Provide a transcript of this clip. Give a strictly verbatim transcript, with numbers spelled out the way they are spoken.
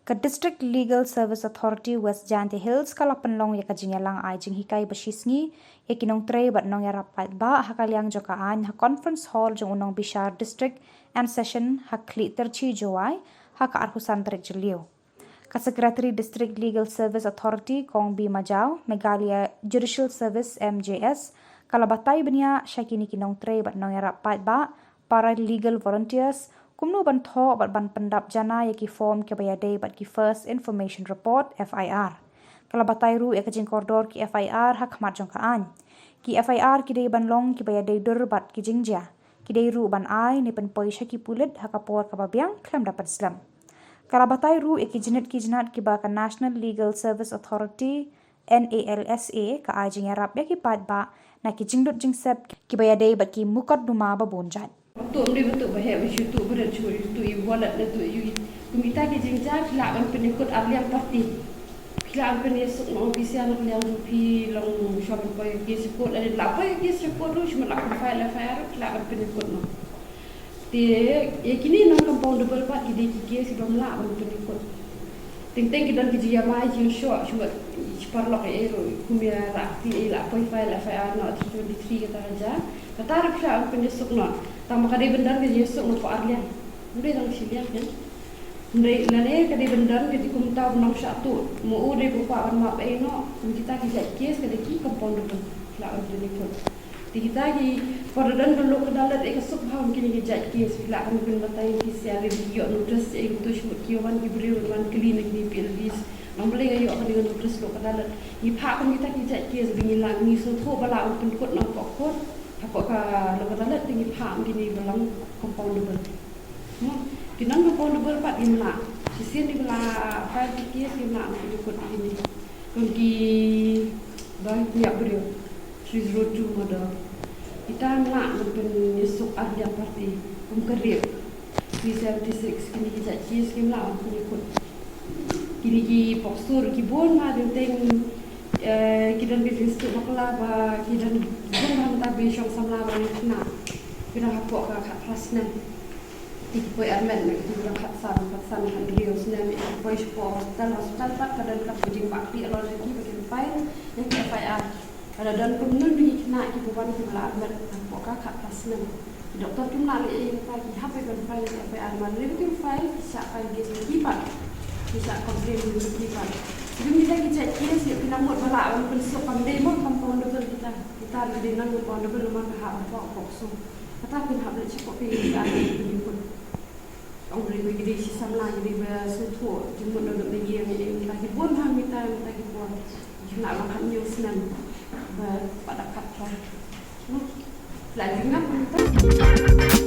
Ka District Legal Service Authority West Jaintia Hills ka la pynlong ïa ka jingïalang ai jinghikai ba shisngi ïa ki nongtrei bad nongïarap paidbah ha ka liang jong ka aiñ ha Conference Hall jong u nongbishar District and Session ha Khlieh Tyrchi Jowai ha ka arphew san tarik Jylliew. Ka Secretary District Legal Service Authority Kong B Majaw, Meghalaya Judicial Service M J S, ka la batai bniah sha kine ki nongtrei bad nongïarap paidbah, paralegal volunteers, kumno ban thoh bad ban pyndap jana ïa ki form kiba ïadei bad ki First Information Report, F I R. Ka la batai ruh ïa ka jingkordor ki F I R ha khmat jong ka aiñ. Ki F I R ki dei ban long kiba ïadei dur bad ki jingjia. Ki dei ruh ban ai ne pynpoi sha ki pulit ha ka por kaba biang khlem da pynslem. Ka la batai ruh ïa ki jnit ki jnat kiba ka National Legal Service Authority, N A L S A, ka ai jingïarap ïa ki paidbah na ki jingdut jingsep kiba ïadei bad ki mukotduma ba bun jait. Tuh ym dei ba tuh ba heh ba shu tuh ba rit shu tuh ïa wallet ne tuh ïa kum kita ki jingjia phi lah ban pynïakut ar liang parti. Phi lah ban pynïasuk na office na ka liang jong phi long shuwa ban poi case report, lane lah poi case report ruh shu mut lah pynfile F I R ruh phi lah ban pynïakut noh. Te ïa kine non compoundable pat ki dei ki case kiba ym lah ban pynïakut. Teng teng ki don ki jingïamai jingshoh shu mut shi paralok eh ruh kum ïa Rah Khlieh eh lah poi file F I R noh three twenty three kata ka jia. Kata ruh phi lah ban pynïasuk noh. Tang ba ka dei ban don ka jingïasuk noh hapoh ar liang. Ym dei tang shi liang kan. Hynrei lane ka dei ban don ka dei kumta ba nang shah tuh. Ma u dei ba kwah ban map ei noh. Kum kita ki jait case ka dei ki compoundable. Phi lah ban pynïakut. Te kita ki por da don ka lok adalat eh ka suk bha kum kine ki jait case. Phi lah ban pynbatai P C R ba ki ïoh notice eh kumta shu mut ki wan ki briew wan kylli na kine P L Ds. Nang balei nga ïoh kane ka notice lok adalat. Ngi phah kum kita ki jait case ba ngi lah ngi sngewthuh ba lah ban pynkut nang hapoh court. Hapoh ka lok adalat te ngi phah kum kine ba long compoundable. Mo, ki non compoundable pat ngim lah. Shisien ngi ba la file ki case ngim lah ban pynkut kine. Kum ki ba ngiap briew. Three zero two murder. Kita ngim lah ban pynïasuk ar liang parti. Kum ka rape. Three seventy six kine ki jait case ngim lah ban pynïakut. Kine ki POCSO ruh ki bun ma teng teng, eh, ki don ka jingsuk bakla ba ki don bun ma mynta ba shong samla ba ngi khynnah. Ki don hapoh ka khatphra snem. Ki poi armet ne ki don khatsan, khatsan khathynriew snem, ki poi shapoh hospital, hospital pat ka don ka jingbakla ïa la ki ba kin file ïa ki F I R. Lada don kumno ngi khynnah kiba wan kiba la armet hapoh ka khatphra snem. Ki doktor kim lah leh ei kata ki hap ban file F I R, mar lei ba kim file ki shah file case ïa ki pat. Ki shah complain ïa ki pat. Kum kita ki jait case ïoh phi nang mut ba lah ban pynsuk kam dei mo compoundable kita. Kita ki dei non compoundable namar ka hap hapoh POCSO. Kata phin hap leit shapoh phi ki dei pynïakut. Ong briew ba ki dei shi samla ki dei ba sngewthuh jingmut na dok na ïing ïa ïing mynta ki bun ha mynta mynta ki por. Ki khynnah ba khathynñiew snem ba pat da khatphra. Noh. La jingngap mynta.